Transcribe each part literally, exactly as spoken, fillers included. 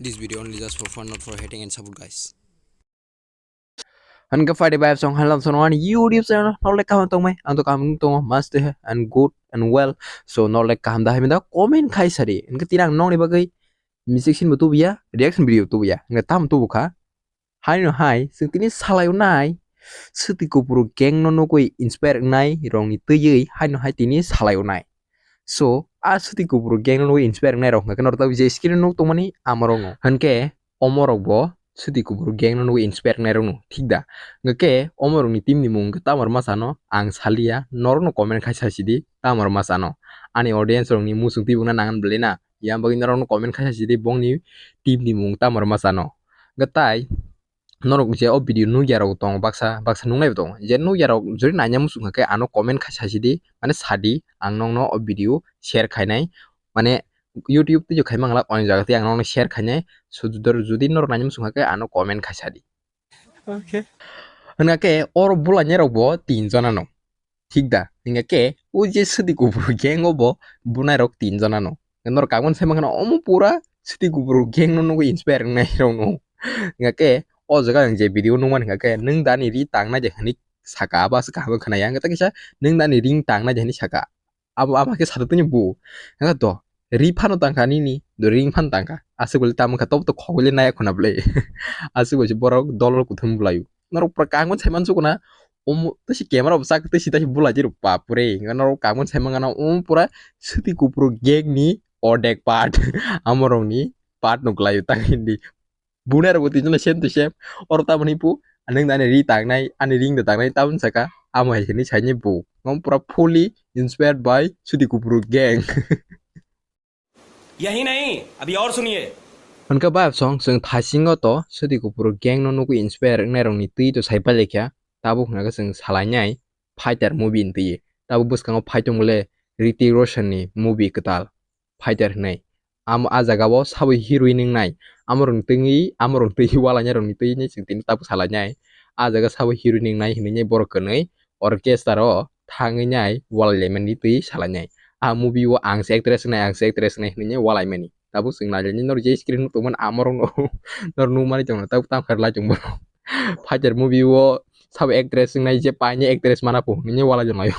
This video only just for fun, not for hating and support, guys. Hwnkhe phaidi bai song halam song ani YouTube channel nolai kaham tongmai, ang to kaham tongo, must he and good and well. So nolai kaham da hai menda comment khai sari. Hwnkhe tini ang nongni bagwi music scene bo tubuya, reaction video tubuya. Hwnkhe tam tubu kha. Haino hai, chwng tini salai unai, Swti Kupuru gang no nugwi inspire wngnai rokni twiwi haino hai tini salai unai. So, a Swti Kupuru gang no nugwi inspire wngnai rok hwnkhe norok tabuk je screen o nuk tongmani amorokno. Hwnkhe omorok bo Swti Kupuru gang no nugwi inspire wngnai rokno, thik da? Hwnkhe omorokni team ni mung hwnkhe tamo rwma sano ang saliya, norokno comment khai sasidi tamo rwma sano. Ani audience rokni muchung twi bwkna nangan bwlai na, yang bagwi norokno comment khai sasidi bongni team ni mung tamo rwma sano. Hwnkhe tai norok je o video nukya rok tongo baksa, baksa nuknai bo tongo. Je nukya rok jodi naina muchung kha khe ano comment khai sasidi, mane sadi, ang nokno o video share khainai, mane YouTube twi khai mangla, oni jaga twi ang nokno share khainai. So jodi, jodi norok naina muchung kha khe ano comment khai sadi. Okay. Hwnkhe oro bulainai rok bo tin jona no. Thik da? Hingkha khe o je Swti Kupuru gang o bo bunai rok tin jona no. Norok kangmani sai mankha na omo pura Swti Kupuru gang no nugwi inspire wngnai rok no. Hingkha khe o jaga ang je video nukmani hingkha khe nwng da ani ri tangnai de hwnwi saka, abo aswk kaham wngkha na ya. Hingkha kisa nwng da ani ring tangnai de hwnwi saka. Abo ama khe satwi tongni bo. Hingkha to ri phano tangkha nini, do ring phano tangkha. Aswk bole tamo kha tobo to khogwi le naya khuna bole. Aswk bai se borok dolor kuthum bwlaio. Norok pura kangmani sai mansukuna. Omo tei si camera bo chak tei si tei si bulai di rw bapre. Norok kangmani sai mangana omo pura Swti Kupuru gang ni ordek part. Amorokni part no kwlaio tang hindi. Bunai rok bo twi jona same to same. Oro tamoni pu, nwng ani ri tangnai, ani ring da tangnai, tamoni saka, amo hai hwnwi saini bo. Omo pura fully inspired by Swti Kupuru gang. यही नहीं, अभी और सुनिए। Hwnkhe bayap song chwng thaisingo to Swti Kupuru gang no nugwi inspire wngnai rokni twi to sai pailai kha, tabuk hwnkhe chwng salainai Fighter movie ni twi. Tabuk bwskango fight tong bole Hrithik Roshan ni movie kwtal Fighter hwnwi. Amo a jaga o sabo heroine wngnai, amorokni twi, amorokni twi walainai rokni twi chwng tini tabuk salainai. A jaga sabo heroine wngnai hwnwi borok kwnwi orchestra o thangwi nai walai laimani twi salainai. A movie o ang se actress wngnai, ang se actress wngnai hwnwi nai walai mani. Tabuk chwng nai lainai norok je screen o tongmani amorok no norok nukmani tongno tabuk tamo khe lai tong borok. Fighter movie o sabo actress wngnai je paini actress mana po hwnwi nai walai tong laio.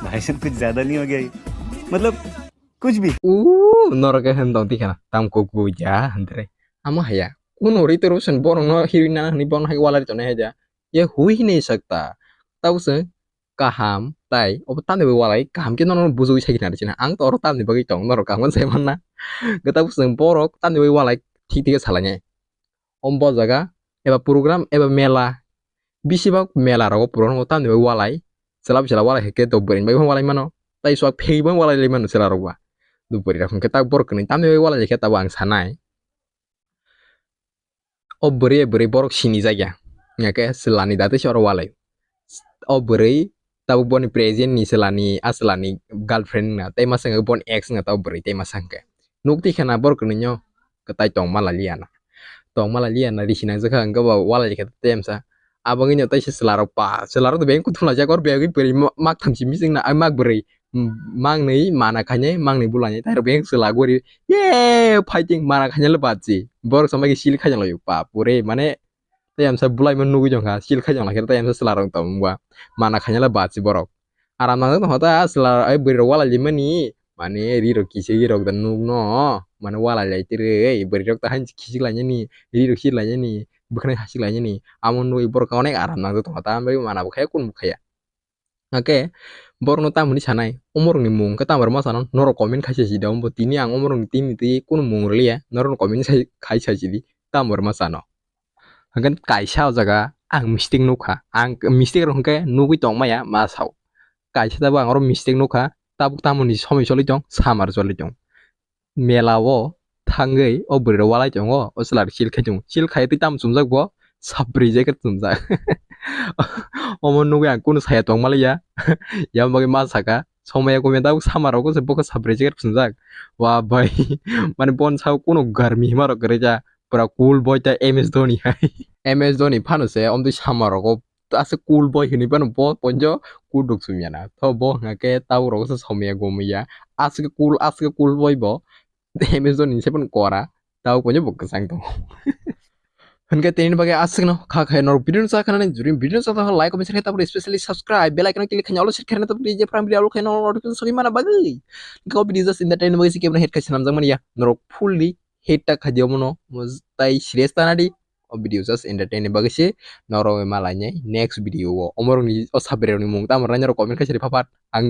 भाई साहब कुछ ज्यादा नहीं हो गया ये? मतलब कुछ भी। Uuu, norok khe hwn tong tikha na, tam kok buja hwn tre. Amo haya, kuno ri toro sen borok no heroine nana hwnwi bono hai walai tongnai hai ja. Ye hui hinwi sakta. Tabuk chwng kaham tai obo tamni bai walai kaham khe nono bujui sai khna rw sina. Ang to oro tamni bagwi tong norok kaham sai manna. Gata bwswng borok tamni bai walai thik thik khe salainai. Om bo jaga eba program eba mela, bisi bak mela rogo program tamni bai walai. Chwla bai chwla walai khe to bwrwi bai walai mano. Tai swk phegi bai walai lai mano chwla rok ba. Do bwrwi rok hwnkhe tak borok kwnwi tamni bai walai khe tabo ang sanai. O bwrwi bwrwi borok sini jakya. Hingkhe chwlani da tei se oro walai. O bwrwi tabuk boni present ni chwlani, a chwlani girlfriend wngna tei masa hwnkhe boni ex wngna tabuk bwrwi tei masa hwnkhe. Nuk twi khana borok kwnwi no kwtai tongma laliya na. Tongma laliya na risi nangjakha hwnkhe bo walai khe tei masa. Abo wngwi no tei se chwla rok pa, chwla rok to beng kuthum laijak or beng bwrwi ma-, mak tham simi chwngna, ai mak bwrwi. Mangnwi mana khainai, mangnwi bulainai, tai rok beng chwla gori, ye fighting mana khainai le baji. Borok samai khe sil khaijak laio, bap ore, mane, tei amsa bulaima nugwi tongkha, sil khaijak lai khe tei amsa chwla rok tong ba, mana khainai le baji borok. Aram nangjak tongkha ta, chwla ai bwrwi rok walai limani, mane, ri rok kisa ri rok da nukno, mane, walai lai tiri, bwrwi rok ta hain kisik lainani, ri rok sik lainani, bwkhwnai hasik lainani, amo nugwi borok onek aram nangjak tongkha ta, ambai mana bo khaya, kun bo khaya. Hake borokno tamoni sanai, omorokni mung khe tamo rwma sano, norok comment khai sasidi, ombo tini ang omorokni team ni twi kunu mung rwliya, norokno comment sai, khai sasidi, tamo rwma sano. Hake kaisa o jaga ang mistake nukha, ang mistake rok hwnkhe nugwi tongmaya ma sao. Kaisa tabuk ang oro mistake nukha, tabuk tamoni somoi choli tong, summer choli tong. Mela o thangwi o bwrwi rok walai tongo, o chwla rok sil khai tongo, sil khai twi tamo chumjak bo, sabri jacket chumjak. Omo nugwi ang kunu saya tongma liya, yang bagwi ma saka, somaya komya tabuk sama rogo se bokhe sabri jacket chumjak. Wa bai, mane bon sao kunu garmi hima rok kwrwi ja, pura cool boy ta M S Dhoni hai. M S Dhoni phano se omtwi sama rogo aswk cool boy hinwi phano bo ponjo cool rok chumya na. To bo hwnka khe tabuk rogo se somaya gomya. Aswk cool, aswk cool boy bo. M S Dhoni ni se phano kora. Tau kone bo kwchang tongo. Hwnkhe tini bagwi aswkno kha khai norok video no cha khanani juri video no cha like comment share khe tabuk especially subscribe bell icon click khaina all share khaina tabuk je phrang video upload khaina notification sogwi mana bagwi. Hwnkhe o video just entertain bagwi se kebra hit khai swnamjak mani ya norok fully hit ta khaidi omono tai serious tanadi. O video just entertain bagwi se norok malai next video o omorokni o sabrirokni mung tamo rainarok comment khai sari phapat ang